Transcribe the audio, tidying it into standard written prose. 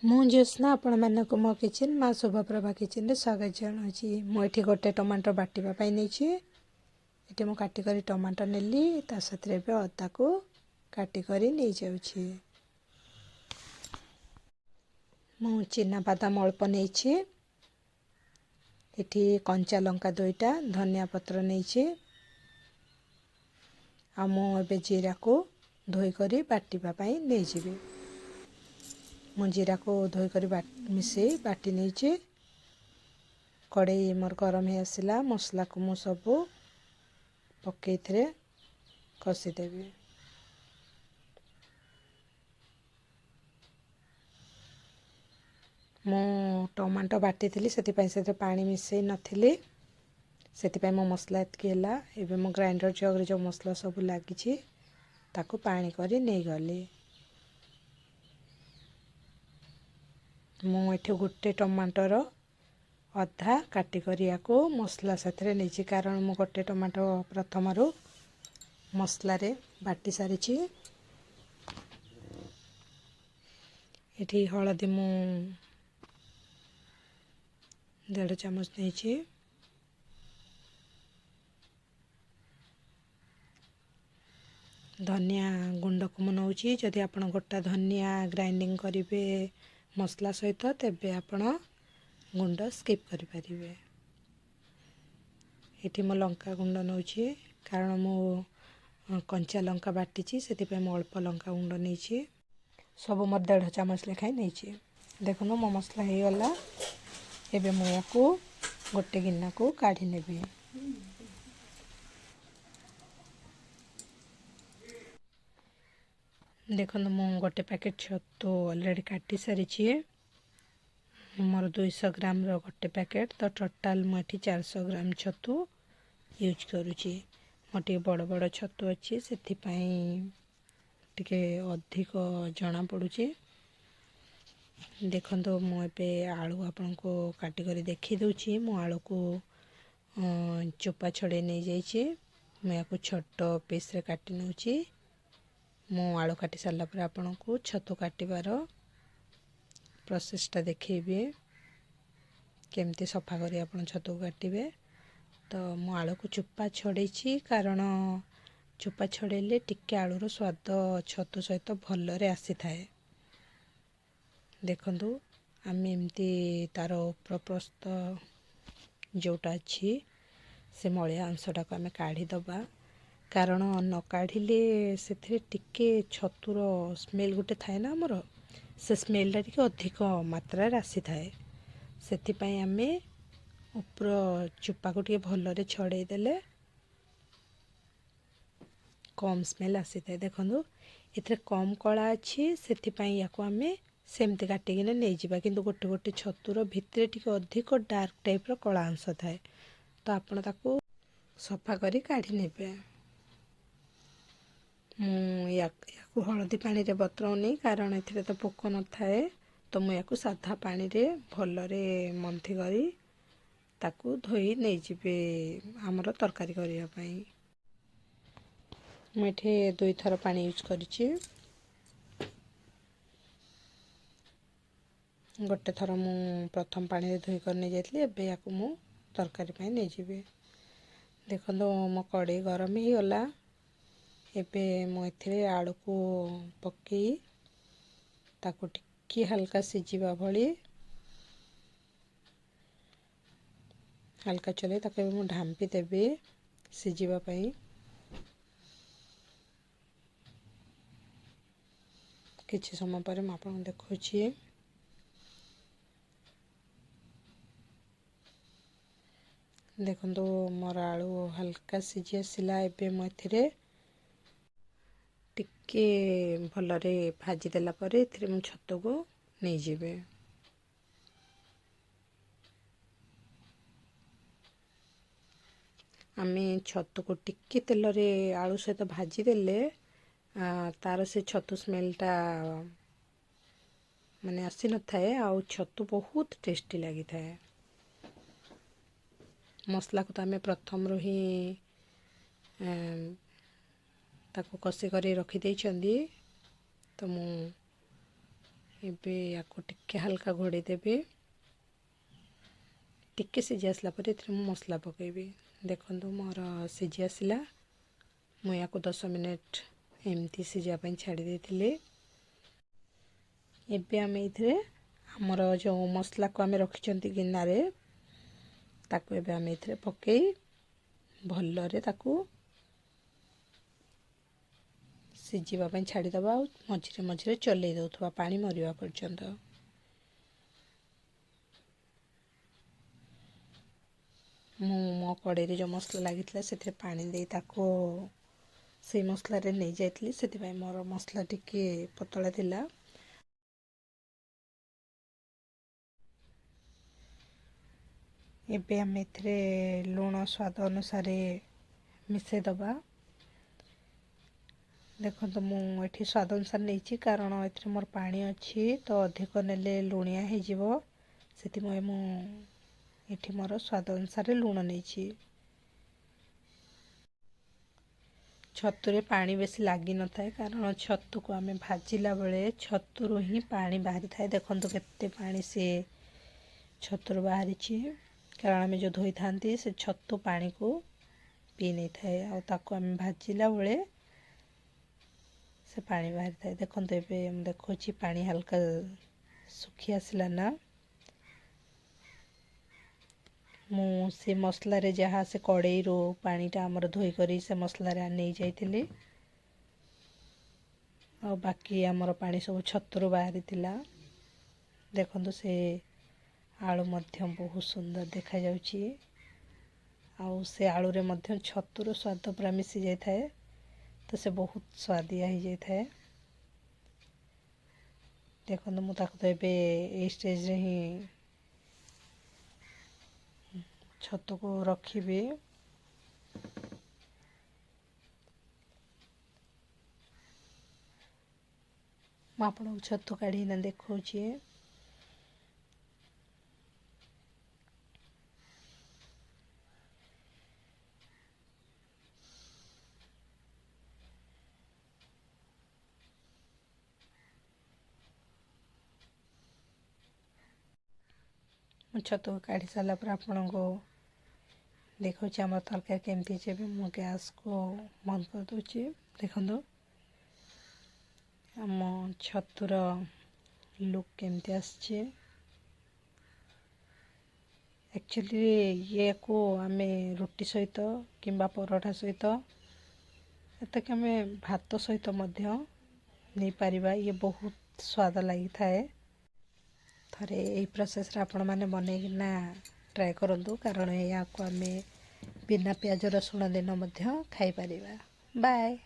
ମୁଁ ଜ୍ୟୋତ୍ସ୍ନା ଆପଣମାନଙ୍କୁ ମୋ କିଚେନ୍ ମା ଶୋଭାପ୍ରଭା କିଚେନ୍ରେ ସ୍ୱାଗତ ଜଣାଉଛି। ମୁଁ ଏଠି ଗୋଟେ ଟମାଟୋ ବାଟିବା ପାଇଁ ନେଇଛି। ଏଠି ମୁଁ କାଟିକରି ଟମାଟୋ ନେଲି, ତା ସାଥିରେ ଏବେ ଅଦାକୁ କାଟିକରି ନେଇଯାଉଛି। ମୁଁ ଚିନାବାଦାମ ଅଳ୍ପ ନେଇଛି। ଏଠି କଞ୍ଚା ଲଙ୍କା 2ଟା, ଧନିଆ ପତ୍ର ନେଇଛି। ଆଉ ମୁଁ ଏବେ ଜିରାକୁ ଧୋଇକରି ବାଟିବା ପାଇଁ ନେଇଯିବି। ମୁଁ ଜିରାକୁ ଧୋଇକରି ମିଶାଇ ବାଟି ନେଇଛି। କଡ଼େଇ ମୋର ଗରମ ହେଇ ଆସିଲା। ମସଲାକୁ ମୁଁ ସବୁ ପକେଇ ଏଥିରେ କଷିଦେବି। ମୁଁ ଟମାଟୋ ବାଟିଥିଲି, ସେଥିପାଇଁ ସେଥିରେ ପାଣି ମିଶାଇ ନଥିଲି, ସେଥିପାଇଁ ମୋ ମସଲା ଏତିକି ହେଲା। ଏବେ ମୁଁ ଗ୍ରାଇଣ୍ଡର ଜଗ୍ରେ ଯେଉଁ ମସଲା ସବୁ ଲାଗିଛି ତାକୁ ପାଣି କରି ନେଇଗଲି। ମୁଁ ଏଠି ଗୋଟେ ଟମାଟୋର ଅଧା କାଟି କରି ୟାକୁ ମସଲା ସାଥିରେ ନେଇଛି, କାରଣ ମୁଁ ଗୋଟେ ଟମାଟୋ ପ୍ରଥମରୁ ମସଲାରେ ବାଟି ସାରିଛି। ଏଠି ହଳଦୀ ମୁଁ 1.5 ଚାମଚ ନେଇଛି। ଧନିଆ ଗୁଣ୍ଡକୁ ମୁଁ ନେଉଛି। ଯଦି ଆପଣ ଗୋଟା ଧନିଆ ଗ୍ରାଇଣ୍ଡିଙ୍ଗ କରିବେ ମସଲା ସହିତ, ତେବେ ଆପଣ ଗୁଣ୍ଡ ସ୍କିପ୍ କରିପାରିବେ। ଏଠି ମୁଁ ଲଙ୍କା ଗୁଣ୍ଡ ନେଉଛି, କାରଣ ମୁଁ କଞ୍ଚା ଲଙ୍କା ବାଟିଛି, ସେଥିପାଇଁ ମୁଁ ଅଳ୍ପ ଲଙ୍କା ଗୁଣ୍ଡ ନେଇଛି। ସବୁ ମୋର 1.5 ଚାମଚ ଲେଖାଏଁ ନେଇଛି। ଦେଖନ୍ତୁ, ମୋ ମସଲା ହେଇଗଲା। ଏବେ ମୁଁ ୟାକୁ ଗୋଟେ ଗିନାକୁ କାଢ଼ି ନେବି। ଦେଖନ୍ତୁ, ମୁଁ ଗୋଟେ ପ୍ୟାକେଟ୍ ଛତୁ ଅଲରେଡ଼ି କାଟି ସାରିଛି। ମୋର 200 ଗ୍ରାମର ଗୋଟେ ପ୍ୟାକେଟ୍, ତ ଟୋଟାଲ୍ ମୁଁ ଏଠି 400 ଗ୍ରାମ ଛତୁ ୟୁଜ୍ କରୁଛି। ମୋର ଟିକେ ବଡ଼ ବଡ଼ ଛତୁ ଅଛି, ସେଥିପାଇଁ ଟିକେ ଅଧିକ ଜଣାପଡ଼ୁଛି। ଦେଖନ୍ତୁ, ମୁଁ ଏବେ ଆଳୁ ଆପଣଙ୍କୁ କାଟିକରି ଦେଖାଇ ଦେଉଛି। ମୁଁ ଆଳୁକୁ ଚୋପା ଛଡ଼େଇ ନେଇଯାଇଛି। ମୁଁ ୟାକୁ ଛୋଟ ପିସ୍ରେ କାଟି ନେଉଛି। ମୁଁ ଆଳୁ କାଟି ସାରିଲା ପରେ ଆପଣଙ୍କୁ ଛତୁ କାଟିବାର ପ୍ରୋସେସ୍ଟା ଦେଖେଇବି, କେମିତି ସଫା କରି ଆପଣ ଛତୁକୁ କାଟିବେ। ତ ମୁଁ ଆଳୁକୁ ଚୋପା ଛଡ଼େଇଛି, କାରଣ ଚୋପା ଛଡ଼େଇଲେ ଟିକେ ଆଳୁର ସ୍ୱାଦ ଛତୁ ସହିତ ଭଲରେ ଆସିଥାଏ। ଦେଖନ୍ତୁ, ଆମେ ଏମିତି ତା'ର ଉପର ଯେଉଁଟା ଅଛି, ସେ ମଳିଆ ଅଂଶଟାକୁ ଆମେ କାଢ଼ିଦେବା, କାରଣ ନ କାଢ଼ିଲେ ସେଥିରେ ଟିକେ ଛତୁର ସ୍ମେଲ୍ ଗୋଟେ ଥାଏ ନା ଆମର, ସେ ସ୍ମେଲ୍ଟା ଟିକେ ଅଧିକ ମାତ୍ରାରେ ଆସିଥାଏ। ସେଥିପାଇଁ ଆମେ ଉପର ଚୋପାକୁ ଟିକେ ଭଲରେ ଛଡ଼େଇ ଦେଲେ କମ୍ ସ୍ମେଲ୍ ଆସିଥାଏ। ଦେଖନ୍ତୁ, ଏଥିରେ କମ୍ କଳା ଅଛି, ସେଥିପାଇଁ ୟାକୁ ଆମେ ସେମିତି କାଟିକିନା ନେଇଯିବା। କିନ୍ତୁ ଗୋଟେ ଗୋଟେ ଛତୁର ଭିତରେ ଟିକେ ଅଧିକ ଡାର୍କ ଟାଇପ୍ର କଳା ଅଂଶ ଥାଏ, ତ ଆପଣ ତାକୁ ସଫା କରି କାଢ଼ି ନେବେ। ମୁଁ ୟାକୁ ହଳଦୀ ପାଣିରେ ବତୁରାଉନି, କାରଣ ଏଥିରେ ତ ପୋକ ନଥାଏ। ତ ମୁଁ ୟାକୁ ସାଧା ପାଣିରେ ଭଲରେ ମନ୍ଥି କରି ତାକୁ ଧୋଇ ନେଇଯିବି ଆମର ତରକାରୀ କରିବା ପାଇଁ। ମୁଁ ଏଠି 2ଥର ପାଣି ୟୁଜ୍ କରିଛି। ଗୋଟେ ଥର ମୁଁ ପ୍ରଥମ ପାଣିରେ ଧୋଇ କରି ନେଇଯାଇଥିଲି। ଏବେ ୟାକୁ ମୁଁ ତରକାରୀ ପାଇଁ ନେଇଯିବି। ଦେଖନ୍ତୁ, ମୋ କଡ଼େଇ ଗରମ ହେଇଗଲା। ଏବେ ମୁଁ ଏଥିରେ ଆଳୁକୁ ପକାଇ ତାକୁ ଟିକିଏ ହାଲକା ସିଝିବା ଭଳି ହାଲକା ଚଲେଇ ତାକୁ ଏବେ ମୁଁ ଢାମ୍ପି ଦେବି ସିଝିବା ପାଇଁ। କିଛି ସମୟ ପରେ ମୁଁ ଆପଣଙ୍କୁ ଦେଖାଉଛି। ଦେଖନ୍ତୁ, ମୋର ଆଳୁ ହାଲକା ସିଝି ଆସିଲା। ଏବେ ମୁଁ ଏଥିରେ ଟିକେ ଭଲରେ ଭାଜି ଦେଲା ପରେ ଏଥିରେ ମୁଁ ଛତୁକୁ ନେଇଯିବି। ଆମେ ଛତୁକୁ ଟିକେ ତେଲରେ ଆଳୁ ସହିତ ଭାଜିଦେଲେ ତାର ସେ ଛତୁ ସ୍ମେଲଟା ମାନେ ଆସିନଥାଏ ଆଉ ଛତୁ ବହୁତ ଟେଷ୍ଟି ଲାଗିଥାଏ। ମସଲାକୁ ତ ଆମେ ପ୍ରଥମରୁ ହିଁ ତାକୁ କଷି କରି ରଖିଦେଇଛନ୍ତି। ତ ମୁଁ ଏବେ ୟାକୁ ଟିକେ ହାଲକା ଘୋଡ଼େଇ ଦେବି। ଟିକେ ସିଝି ଆସିଲା ପରେ ଏଥିରେ ମୁଁ ମସଲା ପକାଇବି। ଦେଖନ୍ତୁ, ମୋର ସିଝି ଆସିଲା। ମୁଁ ୟାକୁ 10 ମିନିଟ୍ ଏମିତି ସିଝିବା ପାଇଁ ଛାଡ଼ି ଦେଇଥିଲି। ଏବେ ଆମେ ଏଇଥିରେ ଆମର ଯେଉଁ ମସଲାକୁ ଆମେ ରଖିଛନ୍ତି ଗିନାରେ, ତାକୁ ଏବେ ଆମେ ଏଥିରେ ପକାଇ ଭଲରେ ତାକୁ ସିଝିବା ପାଇଁ ଛାଡ଼ିଦେବା ଆଉ ମଝିରେ ମଝିରେ ଚଲେଇ ଦେଉଥିବା ପାଣି ମରିବା ପର୍ଯ୍ୟନ୍ତ। ମୁଁ ମୋ କଡ଼େଇରେ ଯେଉଁ ମସଲା ଲାଗିଥିଲା, ସେଥିରେ ପାଣି ଦେଇ ତାକୁ ସେଇ ମସଲାରେ ନେଇଯାଇଥିଲି। ସେଥିପାଇଁ ମୋର ମସଲା ଟିକେ ପତଳା ଥିଲା। ଏବେ ଆମେ ଏଥିରେ ଲୁଣ ସ୍ୱାଦ ଅନୁସାରେ ମିଶାଇଦେବା। ଦେଖନ୍ତୁ, ମୁଁ ଏଠି ସ୍ୱାଦ ଅନୁସାରେ ନେଇଛି, କାରଣ ଏଥିରେ ମୋର ପାଣି ଅଛି, ତ ଅଧିକ ନେଲେ ଲୁଣିଆ ହେଇଯିବ। ସେଥିପାଇଁ ମୁଁ ଏଠି ମୋର ସ୍ୱାଦ ଅନୁସାରେ ଲୁଣ ନେଇଛି। ଛତୁରେ ପାଣି ବେଶୀ ଲାଗିନଥାଏ, କାରଣ ଛତୁକୁ ଆମେ ଭାଜିଲା ବେଳେ ଛତୁରୁ ହିଁ ପାଣି ବାହାରିଥାଏ। ଦେଖନ୍ତୁ, କେତେ ପାଣି ସେ ଛତୁରୁ ବାହାରିଛି, କାରଣ ଆମେ ଯେଉଁ ଧୋଇଥାନ୍ତି, ସେ ଛତୁ ପାଣିକୁ ପିଇ ନେଇଥାଏ ଆଉ ତାକୁ ଆମେ ଭାଜିଲା ବେଳେ ସେ ପାଣି ବାହାରିଥାଏ। ଦେଖନ୍ତୁ, ଏବେ ମୁଁ ଦେଖାଉଛି, ପାଣି ହାଲକା ଶୁଖି ଆସିଲା ନା। ମୁଁ ସେ ମସଲାରେ ଯାହା ସେ କଡ଼େଇରୁ ପାଣିଟା ଆମର ଧୋଇକରି ସେ ମସଲାରେ ନେଇଯାଇଥିଲି ଆଉ ବାକି ଆମର ପାଣି ସବୁ ଛତୁରୁ ବାହାରିଥିଲା। ଦେଖନ୍ତୁ, ସେ ଆଳୁ ମଧ୍ୟ ବହୁତ ସୁନ୍ଦର ଦେଖାଯାଉଛି ଆଉ ସେ ଆଳୁରେ ମଧ୍ୟ ଛତୁର ସ୍ୱାଦ ପୁରା ମିଶି ଯାଇଥାଏ, ତ ସେ ବହୁତ ସୁଆଦିଆ ହେଇଯାଇଥାଏ। ଦେଖନ୍ତୁ, ମୁଁ ତାକୁ ତ ଏବେ ଏଇ ଷ୍ଟେଜ୍ରେ ହିଁ ଛତୁକୁ ରଖିବି। ମୁଁ ଆପଣଙ୍କୁ ଛତୁ କାଢ଼ିକିନା ଦେଖାଉଛି। ମୁଁ ଛତୁକୁ କାଢ଼ି ସାରିଲା ପରେ ଆପଣଙ୍କୁ ଦେଖାଉଛି ଆମର ତରକାରୀ କେମିତି ହେଇଛି। ଏବେ ମୁଁ ଗ୍ୟାସ୍କୁ ବନ୍ଦ କରିଦେଉଛି। ଦେଖନ୍ତୁ, ଆମ ଛତୁର ଲୁକ୍ କେମିତି ଆସିଛି। ଆକ୍ଚୁଆଲି ଇଏକୁ ଆମେ ରୁଟି ସହିତ କିମ୍ବା ପରଠା ସହିତ, ଏତକି ଆମେ ଭାତ ସହିତ ମଧ୍ୟ ନେଇପାରିବା। ଇଏ ବହୁତ ସ୍ୱାଦ ଲାଗିଥାଏ। ଥରେ ଏଇ ପ୍ରୋସେସ୍ରେ ଆପଣମାନେ ବନେଇକିନା ଟ୍ରାଏ କରନ୍ତୁ, କାରଣ ଏହାକୁ ଆମେ ବିନା ପିଆଜ ରସୁଣ ଦିନ ମଧ୍ୟ ଖାଇପାରିବା। ବାଏ।